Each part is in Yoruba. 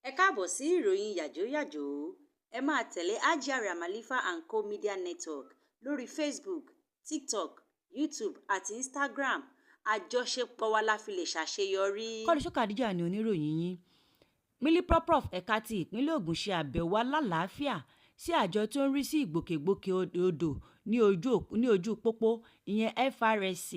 Ẹ káàbọ̀ sí ìròyìn yàjóyàjó. Ẹ máa tẹ̀lé Hajia Malifa and Co Media Network lórí Facebook, TikTok, YouTube àti Instagram. Àjọṣepọ̀ wa la fi lè ṣàṣeyọrí. Kọ́lùsọ Khadija ni oníròyìn yín. Mílíproprof ẹ̀ka ti ìpínlẹ̀ Ògùn ṣe àbẹ̀wò alálàáfíà sí àjọ tó ń rí sí ìgbòkègbodò odò ní ojú pópó, ìyẹn FRSC,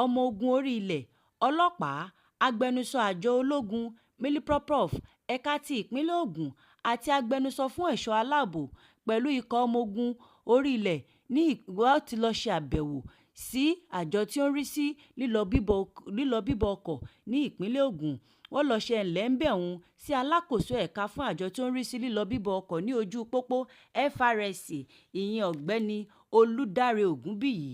ọmọ ogun orí ilẹ̀, ọlọ́pàá, agbẹnusọ àjọ ológun. Mílíproprof ẹ̀ka ti ìpínlẹ̀ Ògùn àti agbẹnusọ fún ẹ̀ṣọ́ aláàbò pẹ̀lú ikọ̀ ọmọ ogun orí ilẹ̀ ní wọ́n ti lọ ṣe àbẹ̀wò sí àjọ tí ó ń rí sí lílọ bíbọ̀ ọkọ̀ ní ìpínlẹ̀ Ògùn. Wọ́n lọ ṣe ẹ̀ńlẹ́-ń-bẹ̀hùn sí alákòóso ẹ̀ka fún àjọ tó ń rí sí lílọ bíbọ̀ ọkọ̀ ní ojú pópó FRSC, ìyẹn Ọ̀gbẹ́ni Olùdáre Ògúnbíyì.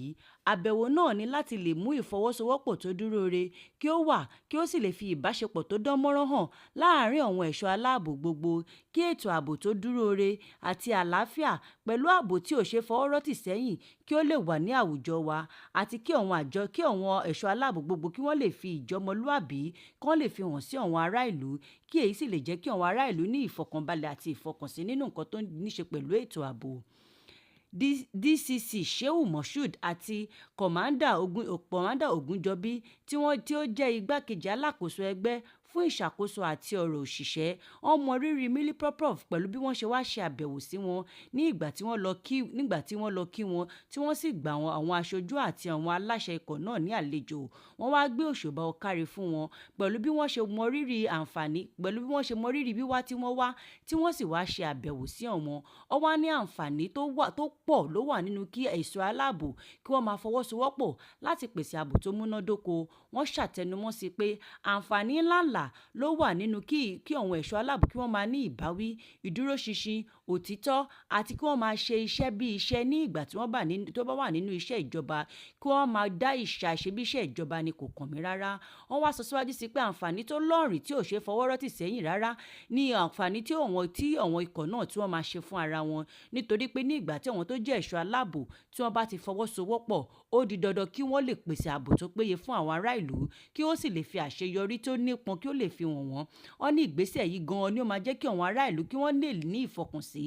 Àbẹ̀wò náà ní láti lè mú ìfọwọ́sowọ́pọ̀ tó dúró re kí ó wà, kí ó sì lè fi ìbáṣepọ̀ tó dán mọ́rán hàn láàárín àwọn ẹ̀ṣọ́ aláàbò gbogbo, kí ètò ààbò tó dúró re àti àlàáfíà pẹ̀lú ààbò tí ò ṣeé fọwọ́ rọ́ tì sẹ́yìn kí ó lè wà ní àwùjọ wa, àti kí àwọn àjọ, kí àwọn ẹ̀ṣọ́ aláàbò gbogbo kí wọ́n lè fi ìjọmọlúàbí kí wọ́n lè fi hàn sí àwọn ará ìlú, kí èyí sì lè jẹ́ kí àwọn ará ìlú ní ìfọ̀kànbalẹ̀ àti ìfọkànsìn nínú nǹkan tó níṣe pẹ̀lú ètò ààbò. DCC Shehu Moshood àti Kọ̀mándà Ògúnjọbí tí wọ́n tí ó jẹ́ igbákejì alákòóso ẹgbẹ́ fún ìṣàkóso àti ọ̀rọ̀ òṣìṣẹ́, wọ́n mọ rírì Mílíproprof pẹ̀lú bí wọ́n ṣe wá ṣe àbẹ̀wò sí wọn ní ìgbà tí wọ́n lọ kí nígbà tí wọ́n lọ kí wọn, tí wọ́n sì gbà wọn àwọn aṣojú àti àwọn aláṣẹ ikọ̀ náà ní àlejò. Wọ́n wá gbé òṣùbà ọ̀kárí fún wọn pẹ̀lú bí wọ́n ṣe mọ rírì àǹfààní, pẹ̀lú bí wọ́n ṣe mọ rírì wíwá tí wọ́n wá, tí wọ́n sì wá ṣe àbẹ̀wò sí àwọn. Ó wá ní àǹfààní tó wà tó pọ̀ ló wà nínú kí ẹ̀ṣọ́ aláàbò kí wọ́n máa fọwọ́sowọ́pọ̀ láti pèsè ààbò tó múnádóko. Wọ́n ṣàtẹnumọ́ sí pé àǹfààní ńláǹlà ló wà nínú kí àwọn ẹ̀ṣọ́ aláàbò kí wọ́n máa ní ìbáwí, ìdúróṣinṣin, òtítọ́ àti kí wọ́n máa ṣe iṣẹ́ bí iṣẹ́ ní ìgbà tí wọ́n tó bá wà nínú iṣẹ́ ìjọba, kí wọ́n máa dá ìṣà ṣe bí iṣẹ́ ìjọba ni kò kàn mí rárá. Wọ́n wá sọ síwájú sí pé àǹfààní tó lọ́rìn tí ò ṣe fọwọ́ rọ́ tì sẹ́yìn rárá ní àǹfààní tí àwọn ikọ̀ náà tí wọ́n máa ṣe fún ara wọn, nítorí pé ní ìgbà tí àwọn tó jẹ́ ẹ̀ṣọ́ aláàbò tí wọ́n bá ti fọwọ́sowọ́pọ̀, ó di dandan kí wọ́n lè pèsè ààbò tó péye fún àwọn ará ìlú, kí ó sì lè fi àṣeyọrí tó nípọn kí ó lè fi wọ̀n wọ́n. Wọ́n ní ìgbésẹ̀ yìí gan-an ni ó máa jẹ́ kí àwọn ará ìlú kí wọ́n lè ní ìfọkànsí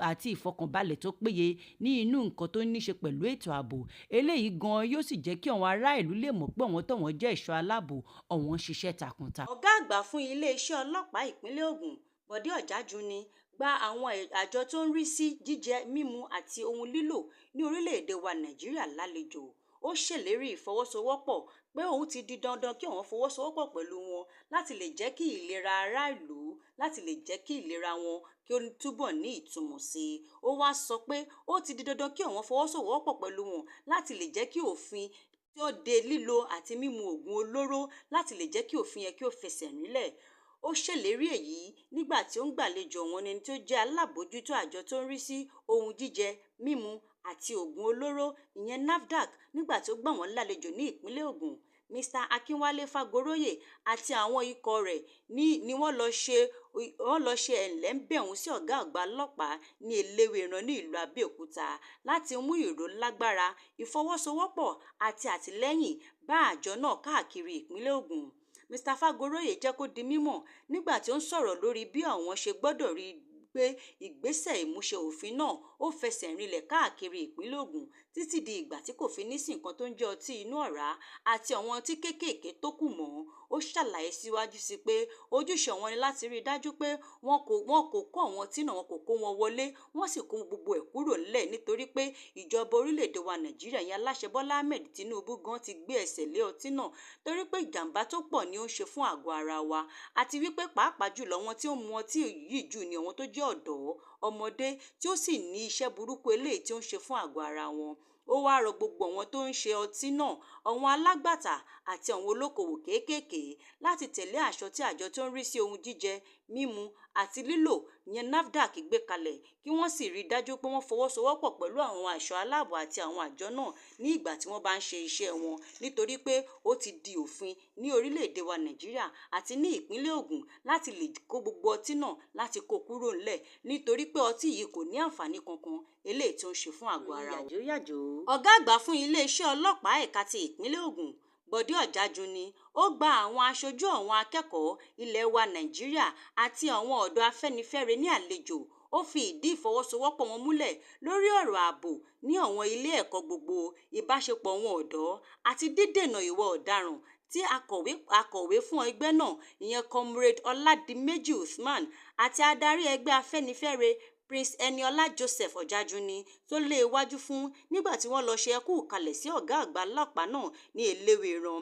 àti ìfọkànbalẹ̀ tó péye ní inú nǹkan tó ní ṣe pẹ̀lú ètò ààbò. Eléyìí gan-an yóò sì jẹ́ kí àwọn ará ìlú lè mọ̀ pé àwọn tọ́wọ́n jẹ́ ẹ̀ṣọ́ aláàbò, àwọn ń ṣiṣẹ́ takuntakun. Ọ̀gá àgbà fún iléeṣẹ́ ọlọ́pàá ìpínlẹ̀ Ògùn, Bọ́dé Ọ̀jájúní, gba àwọn àjọ tó ń rí sí jíjẹ mímu àti ohun lílò ní orílẹ̀-èdè wa Nàìjíríà lálejò. Ó ṣèlérí ìfọwọ́sowọ́pọ̀ pé òun ti di dandan kí òun fọwọ́sowọ́pọ̀ pẹ̀lú wọn láti lè jẹ́ kí ìlera aráàlú, láti lè jẹ́ kí ìlera wọn kí ó túbọ̀ ní ìtumọ̀ sí i. Ó wá sọ pé ó ti di dandan kí òun fọwọ́sowọ́pọ̀ pẹ̀lú wọn láti lè jẹ́ kí òfin tí ó de lílo àti mímu oògùn olóró, láti lè jẹ́ kí òfin yẹn kí ó fẹsẹ̀ rinlẹ̀. Ó ṣèlérí èyí nígbà tí ó ń gbàlejò àwọn ẹni tó jẹ́ alábòójútó àjọ tó ń rí sí ohun jíjẹ, mímu àti oògùn olóró, ìyẹn NAFDAC, nígbà tí ó gbà wọ́n lálejò ní ìpínlẹ̀ Ògùn. Mr Akínwálé Fagoroyè àti àwọn ikọ̀ rẹ̀ ní wọ́n lọ ṣe ẹ̀ńlẹ́-ń-bẹ̀hùn sí ọ̀gá àgbà ọlọ́pàá ní Eléwéran ní ìlú Abẹ́òkúta láti mú ìrólágbára, ìfọwọ́sowọ́pọ̀ àti àtìlẹ́yìn bá àjọ náà káàkiri ìpínlẹ̀ Ògùn. Mr Fagoroyè jẹ́ kó di mímọ̀ nígbà tí ó ń sọ̀rọ̀ lórí bí àwọn ṣe gbọ́dọ̀ rí i pé ìgbésẹ̀ ìmúṣẹ òfin náà ó fẹsẹ̀ rinlẹ̀ káàkiri ìpínlẹ̀ Ògùn títí di ìgbà tí kò fi ní sí nǹkan tó ń jẹ́ ọtí inú ọ̀rá àti àwọn ọtí kéékèèké tó kù mọ́. Ó ṣàlàyé síwájú sí pé ojúṣe àwọn ni láti rí i dájú pé wọn kò kó àwọn ọtí náà, wọn kò kó wọn wọlé, wọ́n sì kó gbogbo ẹ̀ kúrò nílẹ̀, nítorí pé ìjọba orílẹ̀-èdè wa Nàìjíríà yẹn, aláṣẹ Bọ́lá Ahmed Tinubu gan ti gbé ẹsẹ̀ lé ọtí náà, torí pé ìjàmbá tó pọ̀ ni ó ń ṣe fún àgọ́ ara wa, àti wípé pàápàá jùlọ àwọn tí ó ń mu ọtí yìí jù ni àwọn tó jẹ́ ọ̀dọ́ ọmọdé, tí ó sì ní iṣẹ́ burúkú eléyìí tí ó ń ṣe fún àgọ́ ara wọn. Ó wáá rọ gbogbo àwọn tó ń ṣe ọtí náà, àwọn alágbàtà àti àwọn olókoòwò kéékèèké láti tẹ̀lé àṣọ tí àjọ tó ń rí sí ohun jíjẹ, mímu àti lílò, ìyẹn NAFDAC, gbé kalẹ̀, kí wọ́n sì rí i dájú pé wọ́n fọwọ́sowọ́pọ̀ pẹ̀lú àwọn ẹ̀ṣọ́ aláàbò àti àwọn àjọ náà ní ìgbà tí wọ́n bá ń ṣe iṣẹ́ wọn, nítorí pé ó ti di òfin ní orílẹ̀-èdè wa Nàìjíríà àti ní ìpínlẹ̀ Ògùn láti lè kó gbogbo ọtí náà, láti kó kúrò ńlẹ̀, nítorí pé ọtí yìí kò ní àǹfààní kankan eléyìí tó ń ṣe fún àgọ́ ara wa. Yàjóyàjó. Ọ̀gá àgbà fún iléeṣẹ́ ọlọ́pàá ẹ̀ka ti ìpínlẹ̀ Ògùn, Bọ̀dé Ọ̀jájúní ó gba àwọn aṣojú àwọn akẹ́kọ̀ọ́ ilẹ̀ wa Nàìjíríà àti àwọn ọ̀dọ́ Afẹ́nifẹ́re ní àlejò. Ó fi ìdí ìfọwọ́sowọ́pọ̀ wọn múlẹ̀ lórí ọ̀rọ̀ ààbò ní àwọn ilé ẹ̀kọ́ gbogbo, ìbáṣepọ̀ àwọn ọ̀dọ́ àti dídènà ìwà ọ̀daràn tí akọ̀wé fún ẹgbẹ́ náà, ìyẹn Comrade Ọládìméjì Usman, àti adarí ẹgbẹ́ Afẹ́nifẹ́re Prince Eniola Joseph Ọ̀jájúní tó lé wájú fún nígbà tí wọ́n lọ ṣe ẹkú-ìkàlẹ̀ sí ọ̀gá àgbà ọlọ́pàá náà ní Eléwéran.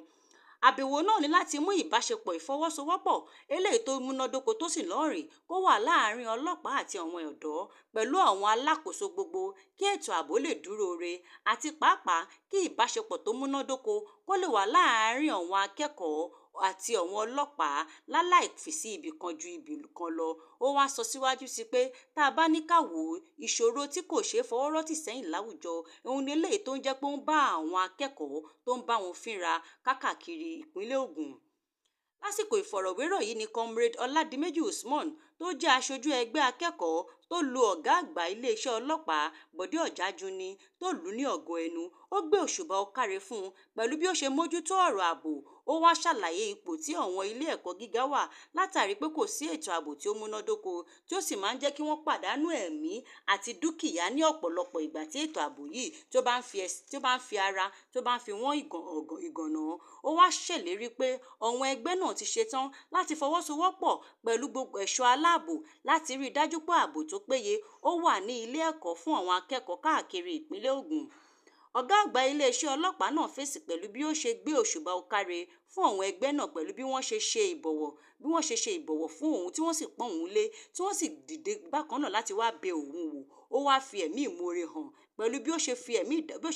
Àbẹ̀wò náà ní láti mú ìbáṣepọ̀ ìfọwọ́sowọ́pọ̀ eléyìí tó múnádóko tó sì lóòrìn kó wà láàárín ọlọ́pàá àti àwọn ọ̀dọ́ pẹ̀lú àwọn alákòóso gbogbo kí ètò ààbò lè dúró re àti pàápàá kí ìbáṣepọ̀ tó múnádóko kó lè wà láàárín àwọn akẹ́kọ̀ọ́ àti àwọn ọlọ́pàá láláì fi sí ibì kan ju ibì kan lọ. Ó wáá sọ síwájú sí pé tá a bá ní ká wò ó, ìṣòro tí kò ṣeé fọwọ́ rọ́ tì sẹ́yìn láwùjọ òun ni eléyìí tó ń jẹ́ pé ó ń bá àwọn akẹ́kọ̀ọ́ tó ń bá wọn fínra káàkiri ìpínlẹ̀ Ògùn. Lásìkò ìfọ̀rọ̀wérọ̀ yìí ni Comrade Ọládìméjì Usman tó jẹ́ aṣojú ẹgbẹ́ akẹ́kọ̀ọ́ tó lu ọ̀gá àgbà iléeṣẹ́ ọlọ́pàá Bọ̀dé Ọ̀jájúní tó lù ú ní ọ̀gọ ẹnu. Ó gbé òṣùbà ọ̀kàrẹ̀ fún un pẹ̀lú bí ó ṣe mójútó ọ̀rọ̀ ààbò. Ó wáá ṣàlàyé ipò tí àwọn ilé ẹ̀kọ́ gíga wà látàrí pé kò sí ètò ààbò tí ó múnádóko tí ó sì máa ń jẹ́ kí wọ́n pàdánù ẹ̀mí àti dúkìá ní ọ̀pọ̀lọpọ̀ ìgbà tí ètò ààbò yìí tó bá ń fi ara tó bá ń fi wọ́n ìgànná. Ó wáá ṣèlérí pé àwọn ẹgbẹ́ náà ti ṣetán láti fọwọ́sowọ́pọ̀ pẹ̀lú gbogbo ẹ̀ṣọ́ aláàbò láti rí i dájú pé ààbò tó péye ó wà ní ilé ẹ̀kọ́ fún àwọn akẹ́kọ̀ọ́ káàkiri ìpínlẹ̀ Ògùn. Ọ̀gá àgbà iléeṣẹ́ ọlọ́pàá náà fèsì pẹ̀lú bí ó ṣe gbé òṣùbà ọ̀kàrẹ̀ fún àwọn ẹgbẹ́ náà pẹ̀lú bí wọ́n ṣe ṣe ìbọ̀wọ̀ fún òun tí wọ́n sì pọ́n òun lé tí wọ́n sì dìde bákan náà láti wá bẹ òun wò. Ó wáá fi ẹ̀mí ìmoore hàn pẹ̀lú bí ó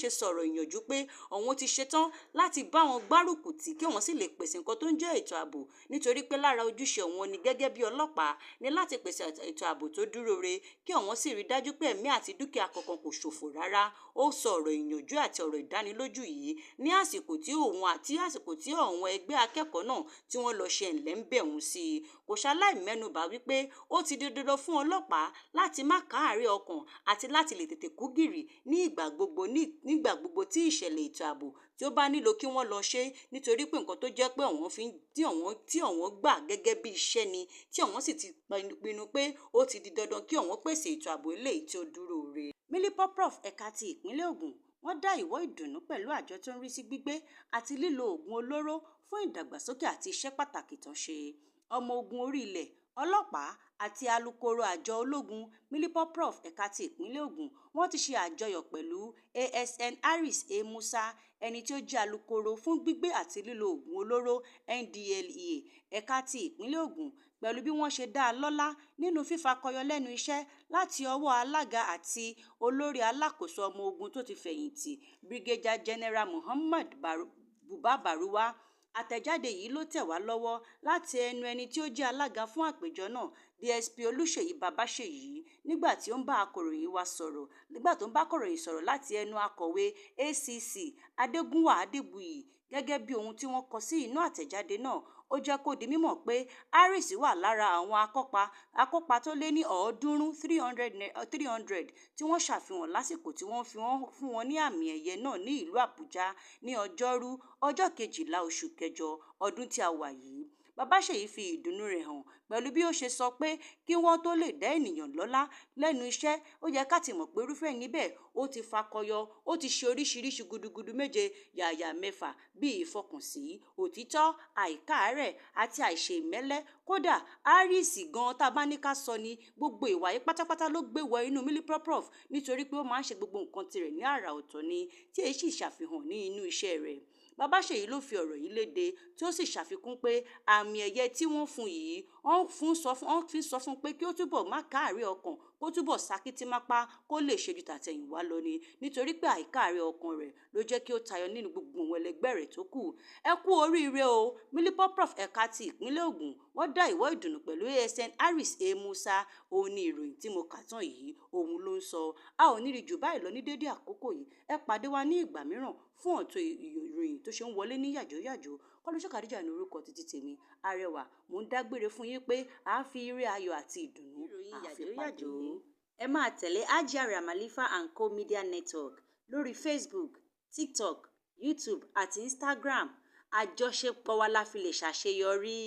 ṣe sọ̀rọ̀ ìyànjú pé òun ti ṣetán láti bá wọn gbárùkù tì kí wọ́n sì lè pèsè nǹkan tó ń jẹ́ ètò ààbò nítorí pé lára ojúṣe òun ni gẹ́gẹ́ bí ọlọ́pàá ní láti pèsè ètò ààbò tó dúró re kí òun sì rí dájú pé ẹ̀mí àti dúkìá kankan kò ṣòfò rárá. Ó sọ ọ̀rọ̀ ìyànjú àti ọ̀rọ̀ ìdánilójú yìí ní àsìkò tí òun àti àsìkò tí àwọn ẹgbẹ́ akẹ́kọ̀ọ́ náà tí wọ́n lọ ṣe ẹ̀ńlẹ́ ń bẹ̀ òun sí i. Kò ṣaláì mẹ́nubà wípé ó ti di dandan fún ọlọ́pàá láti má káàárẹ̀ ọkàn àti láti lè tètè kú gìrì ní ìgbà gbogbo tí ìṣẹ̀lẹ̀ ètò ààbò tí ó bá nílò kí wọ́n lọ ṣe nítorí pé nǹkan tó jẹ́ pé àwọn fi tí àwọn gbà gẹ́gẹ́ bí iṣẹ́ ni tí àwọn sì ti pinnu pé ó ti di dandan kí àwọn pèsè ètò ààbò eléyìí tí ó dúró re. Mílípọ́prọ́f ẹ̀ka ti ìpínlẹ̀ Ògùn wọ́n dá ìwọ́ ìdùnnú pẹ̀lú àjọ tó ń rí sí gbígbé àti lílo oògùn olóró fún ìdàgbàsókè àti iṣẹ́ pàtàkì tó ń ṣe. Ọmọ ogun orí ilẹ̀, ọlọ́pàá àti alukoro àjọ ológun Mílípọ́prọ́f ẹ̀ka ti ìpínlẹ̀ Ògùn wọ́n ti ṣe àjọyọ̀ pẹ̀lú ASN Harris A. Musa, ẹni tí ó jẹ́ alukoro fún gbígbé àti lílo oògùn olóró NDLEA ẹ̀ka ti ìpínlẹ̀ Ògùn pẹ̀lú bí wọ́n ṣe dá a lọ́lá nínú fífakọyọ lẹ́nu iṣẹ́ láti ọwọ́ alága àti olórí alákòóso ọmọ ogun tó ti fẹ̀yìntì Brigadier General Muhammad Buba Baruwa. Àtẹ̀jáde yìí ló tẹ̀ wá lọ́wọ́ láti ẹnu ẹni tí ó jẹ́ alága fún àpèjọ náà, DSP Olúṣèyí Babáṣèyí, nígbà tí ó ń bá akọ̀ròyìn wa sọ̀rọ̀ nígbà tó ń bá akọ̀ròyìn sọ̀rọ̀ láti ẹnu akọ̀wé ACC Adégúnwà Adébúyì. Gẹ́gẹ́ bí ohun tí wọ́n kọ sí inú àtẹ̀jáde náà, ó jẹ́ kó di mímọ̀ pé Harris wà lára àwọn akópa tó lé ní 300 tí wọ́n ṣàfihàn lásìkò tí wọ́n fún wọn ní àmì ẹ̀yẹ náà ní ìlú Àbújá ní Ọjọ́rú, ọjọ́ 12 oṣù kẹjọ ọdún tí a wà yìí. Babáṣèyí fi ìdùnnú rẹ̀ hàn pẹ̀lú bí ó ṣe sọ pé kí wọ́n tó lè dá ènìyàn lọ́lá lẹ́nu iṣẹ́, ó yẹ ká ti mọ̀ pé irúfẹ́ ẹni bẹ́ẹ̀ ó ti fakọyọ, ó ti ṣe oríṣiríṣi gudugudu méje yàyà mẹ́fà bíi ìfọkànsí, òtítọ́, àìkáàárẹ̀ àti àìṣe ìmẹ́lẹ́. Kódà Harris gan-an tá a bá ní ká sọ ni gbogbo ìwà yìí pátápátá ló gbé wọ inú Mílípọ́prọ́f nítorí pé ó máa ń ṣe gbogbo nǹkan tirẹ̀ ní àrà ọ̀tọ̀ ni tí èyí sì ṣàfihàn ní inú iṣẹ́ rẹ̀. Babáṣèyí ló fi ọ̀rọ̀ yìí léde tí ó sì ṣàfikún pé àmì ẹ̀yẹ tí wọ́n fún yìí wọ́n fi sọ fún pé kí ó túbọ̀ má káàárẹ̀ ọkàn, kó túbọ̀ sakitímápá kó lè ṣe ju tàtẹ̀yìnwá lọ ni nítorí pé àìkáàárẹ̀ ọkàn rẹ̀ ló jẹ́ kí ó tayọ nínú gbogbo àwọn ẹlẹgbẹ́ rẹ̀ tó kù. Ẹ kú oríire o, Mílípọ́prọ́f ẹ̀ka ti ìpínlẹ̀ Ògùn wọ́n dá ìwọ́ ìdùnnú pẹ̀lú ASN Harris A. Musa. Òun ni ìròyìn tí mo kà tán yìí, òun ló ń sọ. A ò ní rí jù báyìí lọ ní déédéé àkókò yìí. Ẹ pàdé wa ní ìgbà mìíràn fún ọ̀tọ̀ ìròyìn tó ṣe ń wọlé ní yàjóyàjó. Kọ́lọ́ṣọ́ Kàdíjà ní orúkọ títí tèmi. Arẹwà, mò ń dágbére fún yín pé a fi ire ayọ̀ àti ìdùnnú Ìròyìn a fi pàdé. yàjóyàjó. Ẹ máa tẹ̀lé Hajia Ramalifa and Co Media Network lórí Facebook, TikTok, YouTube àti Instagram. Àjọṣepọ̀ wa la fi lè ṣàṣeyọrí.